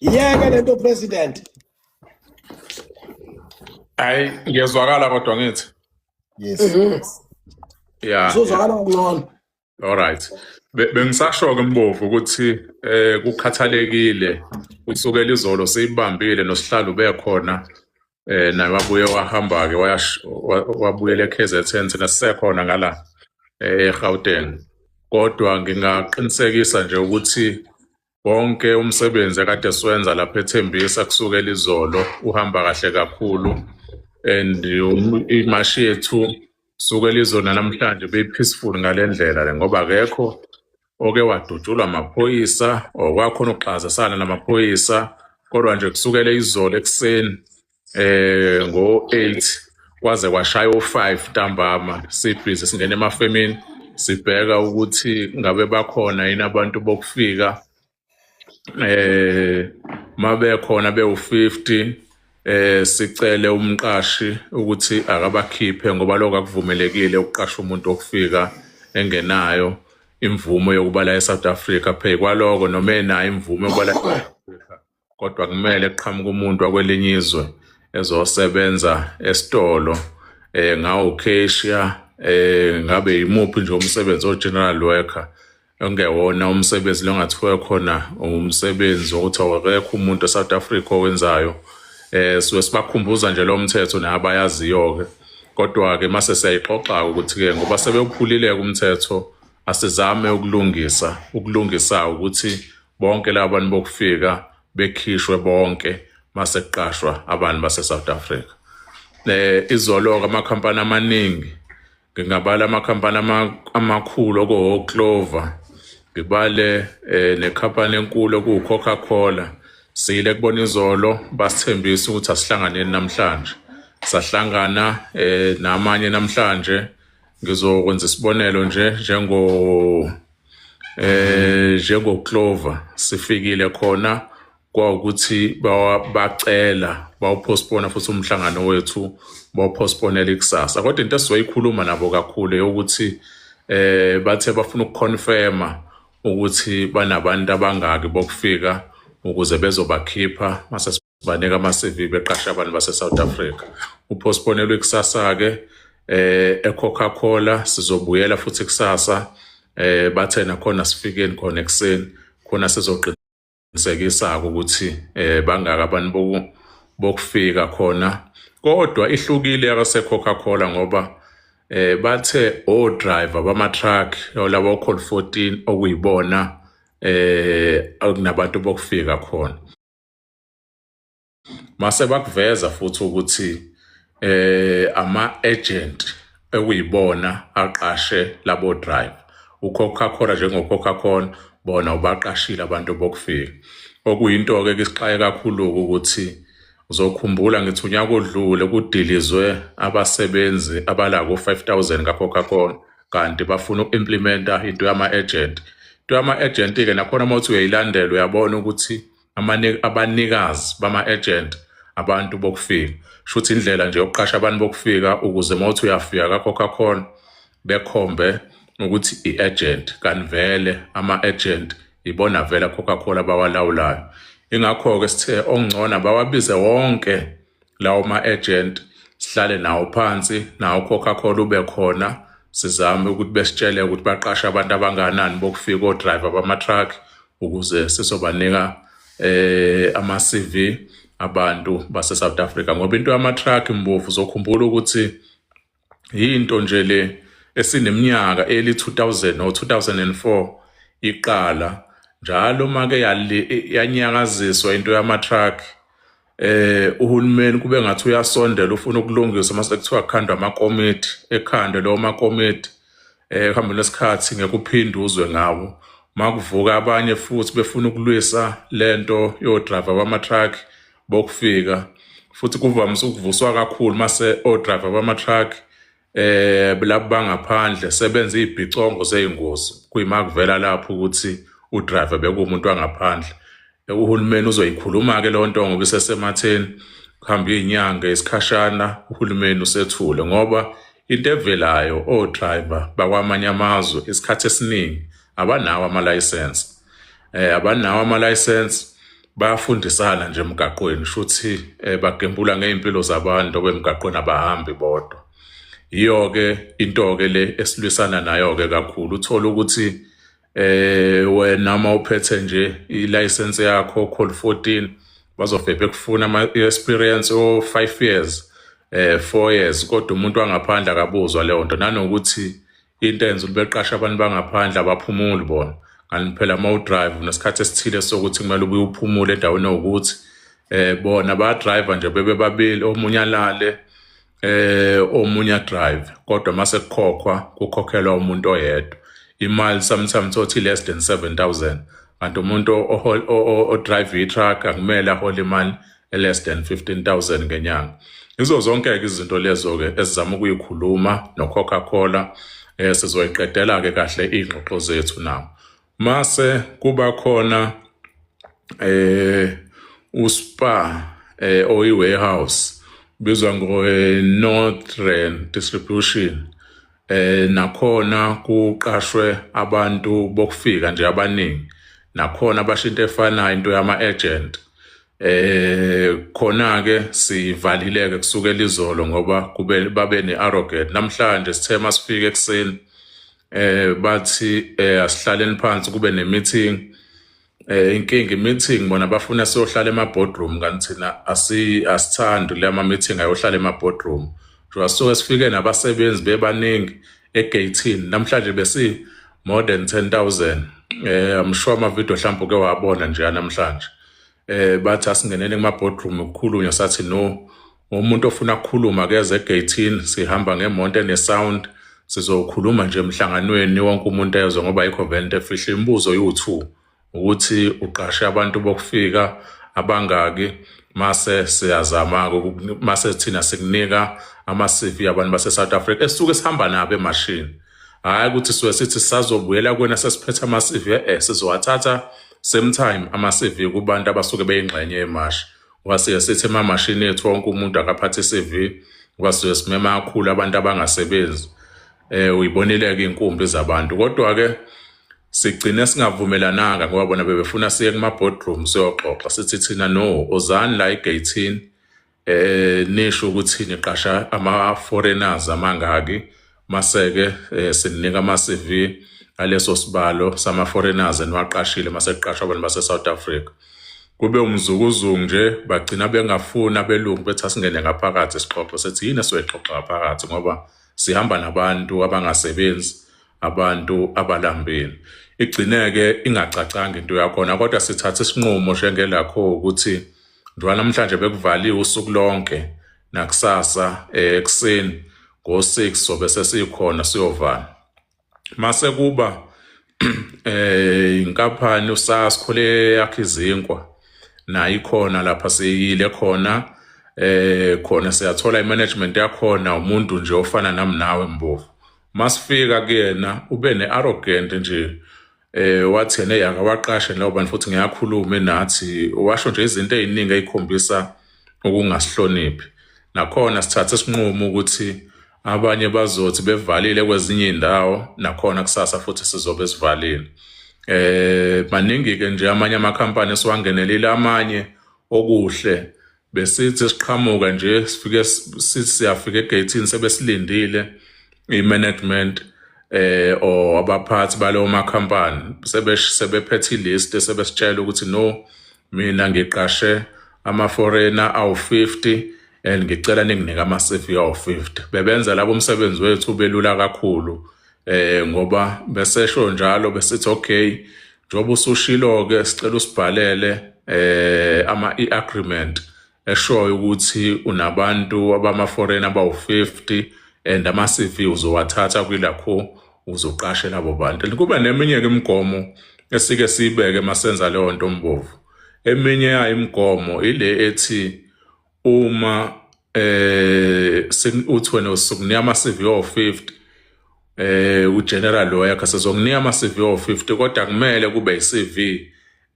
Yeke lento, president. Hayi, ngiyezwakala kodwa ngithi. Yes. Yeah. Usuzwakala kangcono. All right. Bengisasho ke, Mbovu, ukuthi kukhathalekile kusukela izolo siyibambile nosihlalo bekhona, naye wabuye wahamba ke, wabuyela eKZN, thina sisekhona ngala eGauteng. Kodwa ngingaqinisekisa nje ukuthi wonke umsebenzi akade siwenza lapha eThembisa kusukela izolo uhamba kahle kakhulu, and imashi yethu kusukela izolo namhlanje beyi-peaceful ngale ndlela le, ngoba akekho oke wadutshulwa amaphoyisa or kwakhona ukuxazisana namaphoyisa. Kodwa nje kusukela izolo ekuseni ngo-8 kwaze kwashaya u-5 ntambama sibhizi singena emafemini, sibheka ukuthi ngabe bakhona yini abantu bokufika. Mabekhona bewu50, sicele umqashi ukuthi akabakhiphe, ngoba lokho akuvumelekile ukuqasha umuntu okufika engenayo imvumo yokuba la eSouth Africa. Phe kwaloko, noma enayo imvumo yokuba la eSouth Africa, kodwa kumele kuqhamuke umuntu wakwelinye izwe ezosebenza esitolo, ngawo cashier, ngabe imuphi nje umsebenzi o general worker, ongewona umsebenzi lo ngathiwa khona umsebenzi wokuthi awekho umuntu eSouth Africa owenzayo. Suke sibakhumbuza nje lo mthetho nabayaziyo ke, kodwa ke mase siyayixoxa ukuthi ke ngoba sebewuphulile umthetho, asizame ukulungisa. Ukulungisa ukuthi bonke laba bantu bokufika bekhishwe bonke, mase kuqashwa abantu base South Africa. Izolo amakhampani amaningi, ngingabala amakhampani amakhulu okuwo Clover, ngibale nekhampani enkulu okuwu Coca-Cola. Sile kubona izolo, basithembisa ukuthi asihlanganeni namhlanje. Sahlangana namanye namhlanje. Ngizokwenza isibonelo nje njengo Clover, sifikile khona kwawukuthi bacela bawupostpone futhi umhlangano wethu, bawupostponela ikusasa. Kodwa into esizoyikhuluma nabo kakhulu eyokuthi bathe bafuna ukuconfirma ukuthi banabantu abangaki bokufika ukuze bezobakhipha mase sibanika ama-CV, beqasha abantu base-South Africa. Upostponelwe kusasa-ke. E-Coca-Cola sizobuyela futhi kusasa. Bathe nakhona sifikeni khona ekuseni khona, sizoqinisekisa ukuthi bangaka abantu bokufika khona. Kodwa ihlukile yakase Coca-Cola, ngoba bathe o driver bama truck labo code 14 okuyibona okunabantu bokufika khona. Mase bakuveza futhi ukuthi ama agent ekuyibona aqashe labo driver. uCoca-Cola, njengo Coca-Cola, bona ubaqashile abantu bokufika, okuyinto ke kisixaye kakhulu ukuthi uzokhumbula ngithi unyaka odlule kudilizwe abasebenzi abala ku-5000 ka-Coca-Cola, kanti bafuna uku-implementa into yama-agent. Into yama-agent-ke nakhona, uma uthi uyayilandela, uyabona ukuthi abanikazi bama-agent abantu bokufika. Shuthi indlela nje yokuqasha abantu bokufika ukuze uma uthi uyafika ka-Coca-Cola bekhombe ukuthi i-agent, kanti vele ama-agent ibona vele Coca-Cola bawalawulayo. Ingakho-ke sithe okungcono bawabize wonke lawo ma-agent, sihlale nawo phansi, nawo Coca-Cola ube khona, sizame ukuthi besitshele ukuthi baqasha abantu abangakanani bokufika, o-driver bama-truck, ukuze sizobanika ama-CV abantu base South Africa. Ngoba into yama-truck, Mbovu, uzokhumbula ukuthi yinto nje le esineminyaka, early 2000 no 2004 iqala njalo. Make yanyakaziswa into yama-truck, uhulumeni kube ngathi uyasondela, ufuna ukulungisa, mase kuthiwa kukhandwa amakomiti, ekhandwe lawo makomiti, kuhamba nesikhathi ngeke uphinde uzwe ngawo. Makuvuka abanye futhi befuna ukulwisa lento yo-driver bama-truck bokufika futhi, kuvamise ukuvuswa kakhulu mase o-driver bama-truck labo bangaphandle sebenza izibhicongo zeyingozi, kuyima kuvela lapho ukuthi udriver bekuwumuntu wangaphandle. Uhulumeni uzoyikhuluma ke leyo nto ngoba isesematheni. Kuhamba izinyanga isikhashana, uhulumeni usethule, ngoba into evelayo, o-driver bakwamanye amazwe isikhathi esiningi abanawo ama-license, abanawo ama-license. Bayafundisana nje emgaqweni, shuthi bagembula ngey'mpilo zabantu emgaqweni, abahambi bodwa. Iyo-ke into-ke le esilwisana nayo-ke kakhulu. Uthole ukuthi wena uma uphethe nje ilayisense yakho call 14, bazofike bekufuna ama-experience o-5 years, 4 years, kodwa umuntu wangaphandle akabuzwa leyo nto. Nanokuthi into enza ukuthi beqashe abantu bangaphandle, abaphumuli bona. Kanti phela uma udrive unesikhathi esithile sokuthi kumele ubuye uphumule endaweni ewukuthi. Bona bayadrive nje bebe babili, omunye alale, omunye drive, kodwa mase kukhokhwa kukhokhelwa umuntu oyedwa. Imali sometimes othi less than 7000, kanti umuntu o-drive i-truck akumele ahole imali less than 15,000 ngenyanga. Izo zonke-ke izinto lezo-ke esizama ukuyikhuluma no-Coca-Cola. Sizoyiqedela-ke kahle iy'ngxoxo zethu nawo. Mase kuba khona uSpar oyi warehouse bizwa ngo Northern Distribution, nakhona kuqashwe abantu bokufika nje abaningi. Nakhona basho into efanayo, into yama agent. Khona ke sivalile ke kusukela izolo ngoba kube babe nearrogant. Namhlanje sithe masifika ekseni, bathi asihlaleni phansi kube ne-meeting. Inkinga i-meeting bona bafuna siyohlala ema-boardroom, kanti thina asithandi le ama-meeting ayohlala ema-boardroom. Njengoba sisuke sifike nabasebenzi bebaningi egate-ini, namhlanje besi more than 10,000. I'm sure ama-video mhlawumbe uke wabona nje namhlanje. Bathi asingenele kuma-boardroom kukhulunywa, sathi no, umuntu ofuna ukukhuluma akeze egate-ini, sihamba ngemonto ene-sound, sizokhuluma nje emhlanganweni wonke umuntu ezwe, ngoba ayikho vele into efihla. Imibuzo yiwu-two, ukuthi uqashe abantu bokufika abangaki, mase siyazama mase thina sikunika ama-CV abantu base-South Africa esisuke sihamba nabo emashini. Hhayi ukuthi suke sithi sisazobuyela kuwena sesiphethe ama-CV, sizowathatha same time ama-CV kubantu abasuke beyingxenye yemashi, ngoba siye sithi emamashini ethu wonke umuntu akaphathe i-CV, ngoba siye simema kakhulu abantu abangasebenzi. Uyibonile-ke iy'nkumbi zabantu, kodwa-ke sigcine singavumelananga ngoba bona bebefuna siye kuma-boardroom siyoxoxa. Sithi thina no, ozani la egate-ini, nisho ukuthi niqasha ama-foreigners amangaki, maseke sinika ama-CV aleso sibalo sama-foreigners eniwaqashile mase kuqashwa abantu base-South Africa. Kube umzukuzungu nje, bagcina bengafuni abelungu, bethi asingene ngaphakathi sixoxe. Sethi yini esizoyixoxa ngaphakathi, ngoba sihamba nabantu abangasebenzi, abantu abalambile? Igcine-ke ingacacanga into yakhona, kodwa sithatha isinqumo njengelakho ukuthi njengoba namhlanje bekuvaliwe usuku lonke, nakusasa ekuseni ngo-6 sobe sesikhona siyovala. Mase kuba inkampani uSasco le yakhe izinkwa, nayo ikhona lapha, siyile khona. Khona siyathola imanagement yakhona, umuntu nje ofana nami nawe, Mbovu. Masifika kuyena ube ne-arrogant nje, wathi yena akawaqashe labo bantu futhi ngiyakhuluma nathi, washo nje izinto ey'ningi ey'khombisa ukungasihloniphi. Nakhona sithathe isinqumo ukuthi abanye bazothi bevalile kwezinye iy'ndawo, nakhona kusasa futhi sizobe sivalile. Maningi-ke nje amanye amakhampani esiwangenelile. Amanye okuhle besithi siqhamuka nje sifike, sithi siyafika egate-ini, sebesilindile i-management or abaphathi balowo makhampani, sebephethe ilist, sebesitshela ukuthi no, mina ngiqashe ama-foreigner awu-50 and ngicela ninginike ama-CV awu-50. Bebenza labo umsebenzi wethu ubelula kakhulu, ngoba besesho njalo, besithi okay, njengoba usushilo ke, sicela usibhalele ama i-agreement eshoyo ukuthi unabantu abama-foreigner abawu-50 and ama-CV uzowathatha kwilakho uzoqashe labo bantu. Kuba neminye-ke imigomo esike siyibeke masenza leyo nto, Mbovu. Eminye yayo imigomo ile ethi uma uthi wena usukunika ama-CV awu-50, ugeneral lo yakhe sizokunika ama-CV awu-50, kodwa kumele kube i-CV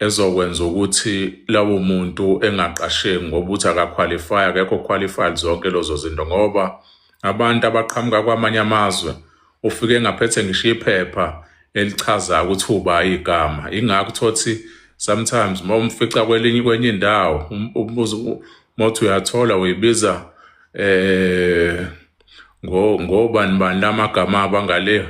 ezokwenza ukuthi lawo muntu engaqasheki ngoba uthi akaqualify, akekho qualified, zonke lezo zinto. Ngoba abantu abaqhamuka kwamanye amazwe ufike engaphethe ngisho iphepha elichaza ukuthi uba igama, ingakho uthothi Sometimes uma umfica kwelinye kwenye indawo umbuzo uma uthi uyathola uyibiza eh ngo ngobani bani lamagama abangale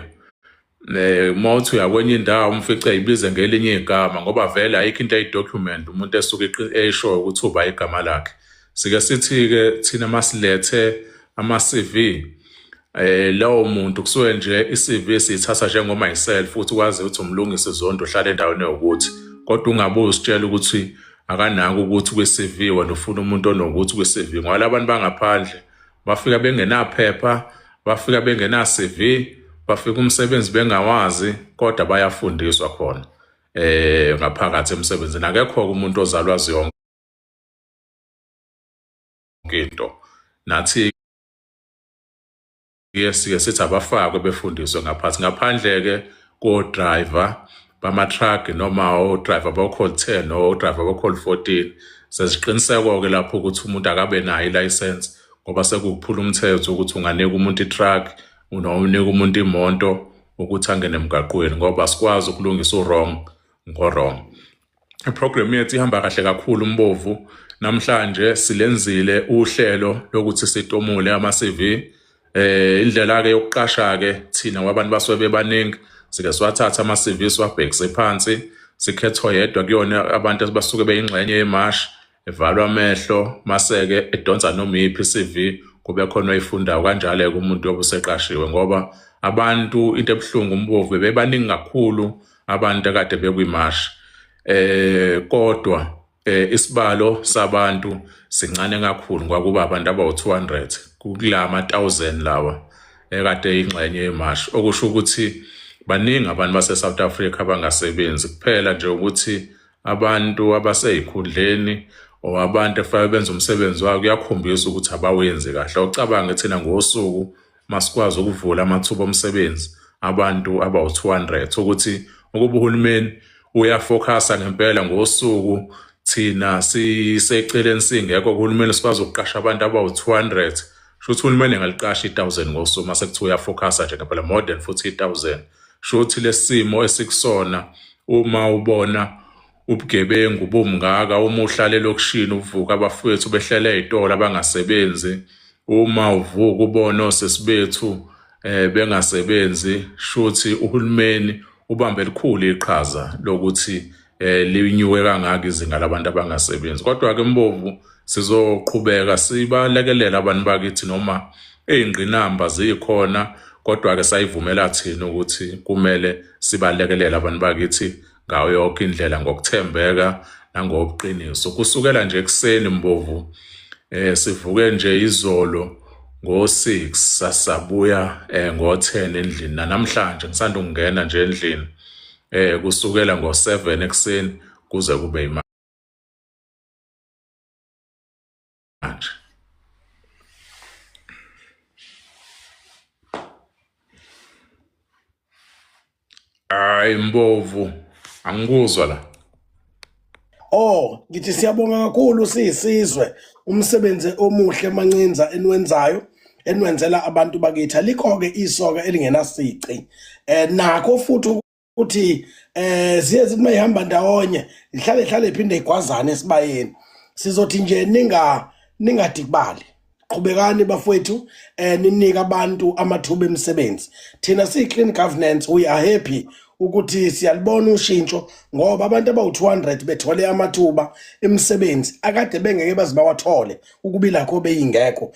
uma uthi uya kwenye indawo umfice eyibize ngelinye igama ngoba vele ayikho into eyi-document umuntu esuke eyishoyo ukuthi uba igama lakhe. Sike sithi-ke thina masilethe ama-CV lowo muntu kusuke nje i-CV siyithatha njengomyself futhi kwazi ukuthi umlungisi Zondo uhlala endaweni ewukuthi kodwa ungabe uzitshela ukuthi akanako ukuthi kwi-CV wena ufuna umuntu onokuthi kwi-CV ngoba labantu bangaphandle bafika bengenaphepha bafika bengena-CV bafika umsebenzi bengawazi kodwa bayafundiswa khona ngaphakathi emsebenzini. Akekho umuntu ozalwa azi yonke into. Nathi ke sike sithi abafakwe befundiswe ngaphansi ngaphandle-ke ko-driver bama-truck noma o-driver bo-call 10 o-driver bo-call 14. Seziqiniseko-ke lapho ukuthi umuntu akabe nayo ilayisensi ngoba sekukuphula umthetho ukuthi unganika umuntu i-truck noma unika umuntu imoto ukuthi angene emgaqweni ngoba sikwazi ukulungisa u-wrong ngo-wrong. I-program yethu ihamba kahle kakhulu Mbovu. Namhlanje silenzile uhlelo lokuthi sitomule ama-CV. Indlela ke yokuqasha ke thina wabantu basuke bebaningi sike siwathatha ama-CV siwabhekise phansi sikhetho yedwa kuyona abantu abasuke beyingxenye yemashi evalwa amehlo maseke edonsa noma iyiphi i-CV kube khona oyifundayo kanjalo-ke umuntu yobe useqashiwe ngoba abantu into ebuhlungu umbovu bebebaningi kakhulu abantu akade bekwimashi kodwa isibalo sabantu sincane kakhulu kwakuba abantu abawu-200 kulama 1000 lawa ekade ingxenye yemashi okusho ukuthi baningi abantu base-South Africa abangasebenzi kuphela nje ukuthi abantu abaseyikhundleni or abantu efanele benze umsebenzi wabo kuyakhombisa ukuthi abawenzi kahle. Awucabange thina ngosuku masikwazi ukuvula amathuba omsebenzi abantu abawu-200 ukuthi ukuba uhulumeni uyafokhasa ngempela ngosuku thina siseceleni singekho kuhulumeni sikwazi ukuqasha abantu abawu-200 sho ukuthi uhulumeni engaliqasha i-1000 ngosuku mase kuthiwa uyafokhasa nje ngempela more than futhi i-1000 sho ukuthi lesimo esikusona uma ubona ubugebengu bumngaka uma uhlala elokishini uvuka abafowethu behlele ey'tolo abangasebenzi uma uvuka ubona osesi bethu bengasebenzi shuthi uhulumeni ubambe elikhulu iqhaza lokuthi linyuke kangaka izinga labantu abangasebenzi. Kodwa ke Mbovu sizoqhubeka sibalekelela abantu bakithi noma izingqinamba zikhona kodwa ke sayivumela thina ukuthi kumele sibalekelele abantu bakithi ngayo yonke indlela ngokuthembeka nangobuqiniso. Kusukela nje ekuseni Mbovu sivuke nje izolo ngo-6 sasabuya ngo-10 endlini namhlanje ngisanda ukungena nje endlini kusukela ngo-7 ekuseni kuze kube imanje. Hayi Mbovu, angikuzwa la. Oh, ngithi siyabonga kakhulu siyisizwe umsebenzi omuhle Mancinza eniwenzayo eniwenzela abantu bakithi. Alikho-ke isoka elingenasici. Nakho futhi ukuthi ziye zithi mayihamba ndawonye ihlale hlale iphinde igwazane esibayeni. Sizothi nje ningadikibali. Qhubekani bafowethu ninike abantu amathuba emisebenzi. Thina siyi clean governance we are happy ukuthi siyalibona ushintsho ngoba abantu abawu-200 bethole amathuba emisebenzi akade bengeke baze bawathole ukuba ilakho beyingekho.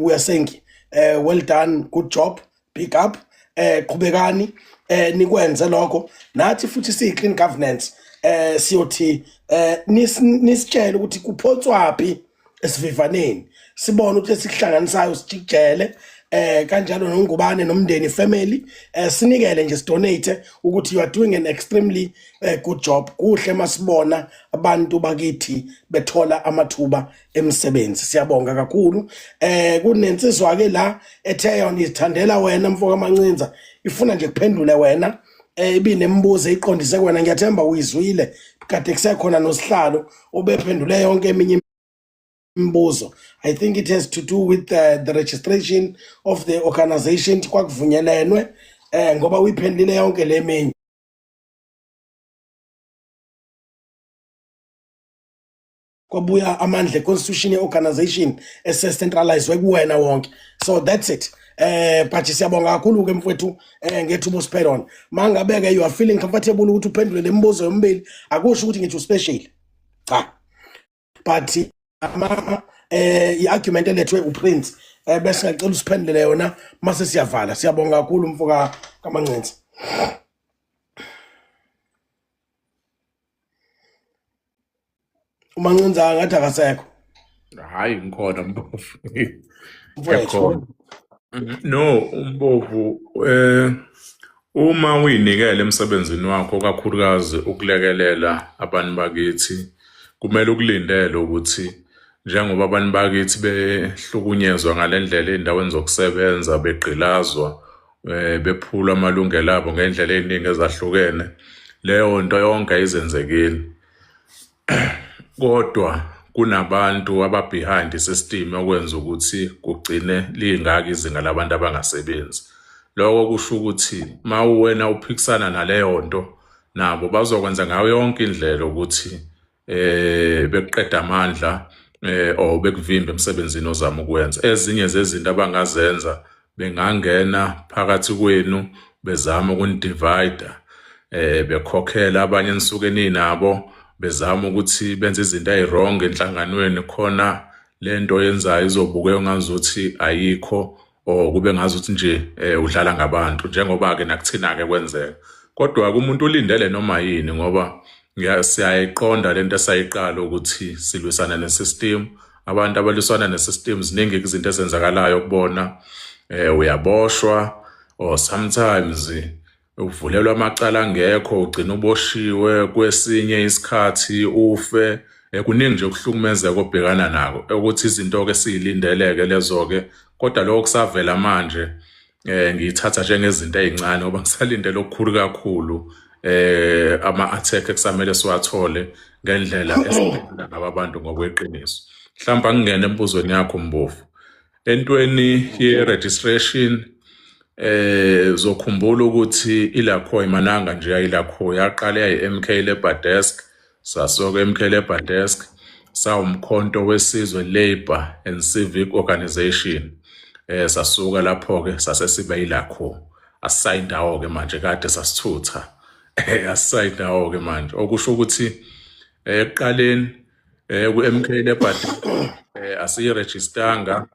We are saying well done, good job, big up. Qhubekani nikwenze lokho. Nathi futhi siyi clean governance siyothi nisitshele ukuthi kuphonswaphi esivivaneni sibone ukuthi esihlanganisayo sijikijele kanjalo noNgubane nomndeni family sinikele nje sidonate ukuthi you are doing an extremely good job. Kuhle masibona abantu bakithi bethola amathuba emisebenzi. Siyabonga kakhulu. Kunensizwa ke la ethe yona izithandela wena mfoka Mancinza ifuna nje kuphendule wena ibinemibuzo iqondise kuwena. Ngiyathemba uyizwile kade kusekhona nosihlalo obephendule yonke eminye imibuzo. I think it has to do with the registration of the organization kwakuvunyelenwe ngoba uyiphendulile yonke le minye. Kwabuya amandla e-constitution ye-organization ese-centralizwe kuwena wonke. So that's it. But siyabonga kakhulu ke mfowethu ngethuba osiphe lona. Mangabe ke you are feeling comfortable ukuthi uphendule le mibuzo yomibili, akusho ukuthi ngithi uspecial, cha, but ama i-argument elethwe uPrince bese ngicela usiphendule yona mase siyavala. Siyabonga kakhulu mfoka kaMancinza. UMancinza ngathi akasekho. Hayi, ngikhona Mbovu. Mfowethu. Ngikhona. No, uMbovu, uma uyinikele emsebenzini wakho, kakhulukazi ukulekelela abantu bakithi, kumele ukulindele ukuthi njengoba abantu bakithi behlukunyezwa ngalendlela ey'ndaweni zokusebenza, begqilazwa, bephulwa amalungelo abo ngendlela ey'ningi ezahlukene, leyo nto yonke ayizenzekile. Kodwa kunabantu aba-behind i-system okwenza ukuthi kugcine lingaka izinga labantu abangasebenzi. Lokho kusho ukuthi uma uwena uphikisana naleyo nto, nabo bazokwenza ngayo yonke indlela ukuthi bekuqeda amandla or bekuvimbe emsebenzini ozama ukwenza. Ezinye zezinto abangazenza, bengangena phakathi kwenu bezama ukunidivide, bekhokhela abanye enisuke ninabo, bezama ukuthi benze izinto eziwrong enhlanganweni, khona lento yenzayo izobukeka ngazuthi ayikho or kube ngazuthi nje udlala ngabantu, njengoba ke nakuthina ke kwenzeka. Kodwa umuntu ulindele noma yini, ngoba siyayiqonda lento esayiqala ukuthi silwisana nesystem. Abantu abalwisana nesystem, ziningi izinto ezenzakalayo kubona. Uyaboshwa or sometimes uvulelwa amacala angekho, ugcina uboshiwe, kwesinye isikhathi ufe. Kuningi nje ukuhlukumezeka obhekana nako, ukuthi izinto ke siyilindeleke lezo ke. Kodwa lokho kusavela manje, ngiyithatha njengezinto ezincane, ngoba ngisalindele okukhulu kakhulu, ama attack ekusamele siwathole ngendlela esiphendula ngabo abantu ngokweqiniso. Mhlawumbe angingene embuzweni yakho Mbovu, entweni ye-registration. Uzokhumbula ukuthi ilakho imananga nje ayilakho yaqala yayi-MK Labour Desk, sasuka MK Labour Desk sawumkhonto wesizwe Labour and Civic Organization. Sasuka lapho ke sase siba yilakho, asisayindawo ke manje, kade sasithutha, asisayindawo ke manje. Okusho ukuthi ekuqaleni ku-MK Labour asiyirejistanga,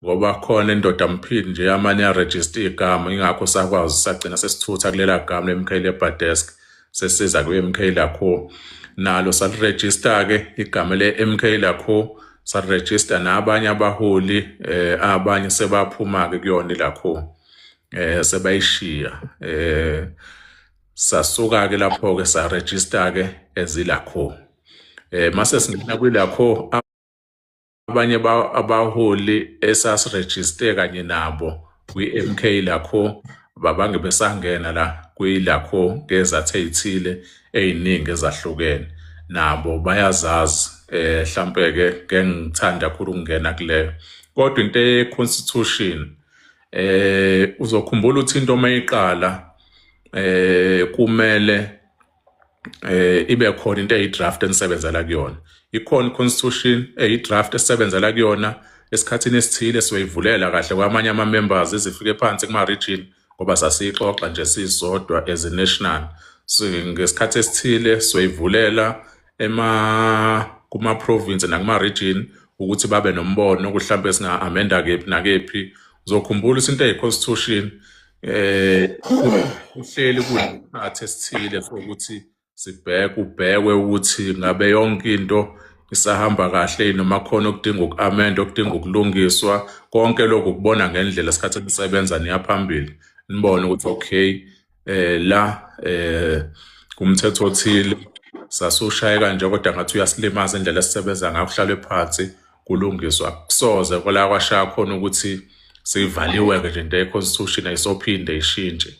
ngoba khona indoda mphili nje yamane yarejista igama, ingakho sakwazi sagcina sesithutha kulela gama le-MK Labour Desk, sesiza kwi-MK lakho. Nalo salirejista-ke igama le-MK lakho, salirejista nabanye abaholi, abanye sebaphuma-ke kuyona ilakho, sebayishiya. Sasuka-ke lapho-ke sarejista-ke ezilakho. Mase singena kwilakho, abanye abaholi esasirejiste kanye nabo kwi-MK lakho babange besangena la kwilakho ngezathu ey'thile ey'ningi ezahlukene, nabo bayazazi. Mhlampe ke ngeke ngithanda kakhulu ukungena kuleyo, kodwa into ye-constitution, uzokhumbula ukuthi into mayiqala kumele ibe khona into eyi-draft enisebenzela kuyona. Ikhona i-constitution eyi-draft esebenzela kuyona. Esikhathini esithile siyoyivulela kahle kwamanye ama-members, izifike phansi kuma-region, ngoba sasiyixoxa nje sisodwa as a national. So ngesikhathi esithile siyoyivulela ema kuma-province nakuma-region ukuthi babe nombono ukuthi mhlampe singa-amenda kephi nakephi. Uzokhumbula ukuthi into eyi-constitution kuhleli kunesikhathi esithile sokuthi sibheke, ubhekwe ukuthi ngabe yonke into isahamba kahle noma khona okudinga uku-amenda, okudinga ukulungiswa. Konke lokhu kubona ngendlela isikhathi nisebenza niya phambili, nibone ukuthi okay, la kumthetho othile sasushaya kanje, kodwa ngathi uyasilimaza indlela esisebenza ngayo, kuhlalwe phansi kulungiswa. Kusoze kwala kwashaya khona ukuthi sivaliwe-ke nje into ye-constitution, ayisophinde ishintshe.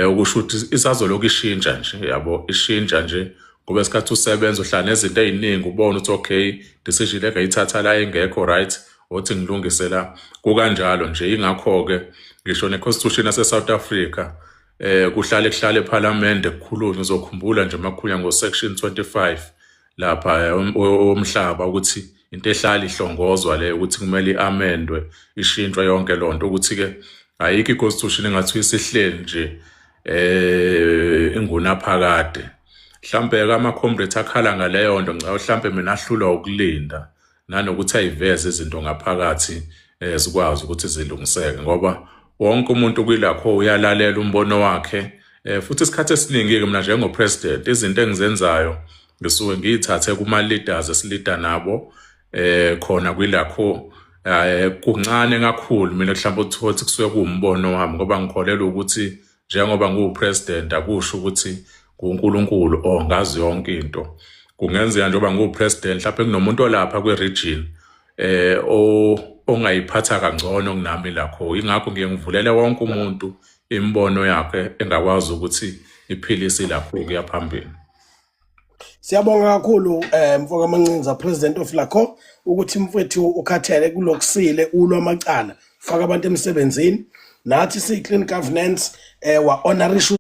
Okusho ukuthi isazolokhu ishintsha nje, yabo, ishintsha nje, ngoba esikhathi usebenza uhlala nezinto ey'ningi, ubone ukuthi okay, decision engayithatha la engekho right, othi ngilungise la, kukanjalo nje. Ingakho-ke ngisho ne-constitution yase-South Africa kuhlale kuhlale ePhalamende kukhulunywe. Uzokhumbula nje makukhulunywa ngo-section 25. lapha womhlaba ukuthi into ehlala ihlongozwa leyo ukuthi kumele i-amendwe, ishintshwe yonke lonto, ukuthi ke ayikho i-constitution engathi isihleli nje ingunaphakade. Mhlambe ke ama-comrades akhala ngaleyo nto, ngicabanga mhlambe mina ahlulwa ukulinda nanokuthi ayiveze izinto ngaphakathi zikwazi ukuthi zilungiseke, ngoba wonke umuntu kwilakho uyalalela umbono wakhe. Futhi isikhathi esiningi ke mina njengo-president izinto engizenzayo ngisuke ngiyithathe kuma leaders esilida nabo khona kwilakho. Kuncane kakhulu mina mhlawumbe uthole ukuthi kusuke kuwumbono wami, ngoba ngikholelwa ukuthi njengoba ngiwu-president akusho ukuthi nguNkulunkulu or ngazi yonke into. Kungenzeka njengoba ngiwu-president mhlawumbe kunomuntu olapha kwi-region ongayiphatha kangcono kunami lakho. Ingakho ngiye ngivulele wonke umuntu imibono yakhe engakwazi ukuthi iphilise ilakho kuya phambili. Siyabonga kakhulu mfoka Mancinza, President of Laco, ukuthi mfowethu ukhathele kulokusile ulwa amacala, faka abantu emsebenzini. Nathi siyi clean governance wa honorisha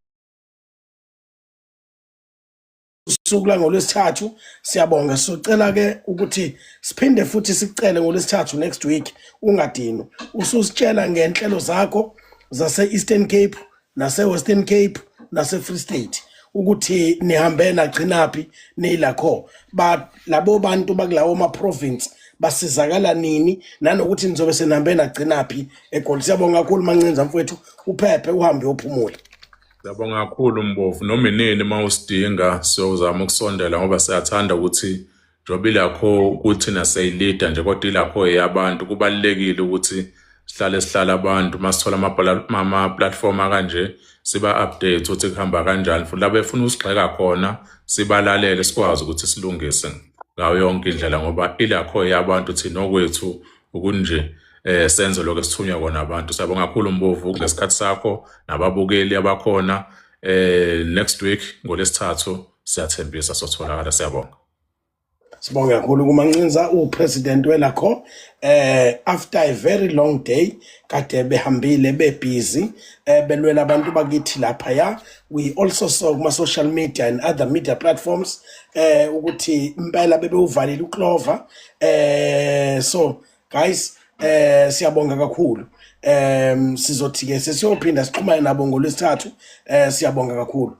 usuku la ngolwesithathu. Siyabonga. Sicela ke ukuthi siphinde futhi sicele ngolwesithathu next week, ungadinwa, ususitshela ngenhlelo zakho zase Eastern Cape nase Western Cape nase Free State, ukuthi nihambe nagcinaphi niyilakho, ba labo bantu bakulawo ma province basizakala nini, nanokuthi nizobe senihambe nagcinaphi eGoli. Siyabonga kakhulu Mancinza mfowethu, uphephe uhambe uyophumula. Siyabonga kakhulu Mbovu, noma inini uma usidinga siyozama ukusondela, ngoba siyathanda ukuthi njengoba ilakho kuthina siyilida nje kodwa ilakho eyabantu. Kubalulekile ukuthi sihlale sihlala abantu masithola ama-platform akanje siba-update ukuthi kuhamba kanjani, futhi laba befuna usigxeka khona sibalalele, sikwazi ukuthi silungise ngayo yonke indlela, ngoba ilakho eyabantu, thina okwethu ukunje senze lokho esithunywa kona abantu. Siyabonga kakhulu Mbovu ngesikhathi sakho nababukeli abakhona. Next week ngolesithathu siyathembisa sotholakala. Siyabonga. Sibonge kakhulu kuMancinza, upresident welakho, after a very long day kade behambile bebusy belwela abantu bakithi lapha. Ya, we also saw kuma social media and other media platforms ukuthi impela bebewuvalile uClover. So guys, siyabonga kakhulu. Sizothi ke sesiyophinda sixhumane nabo ngolwesithathu. Siyabonga kakhulu.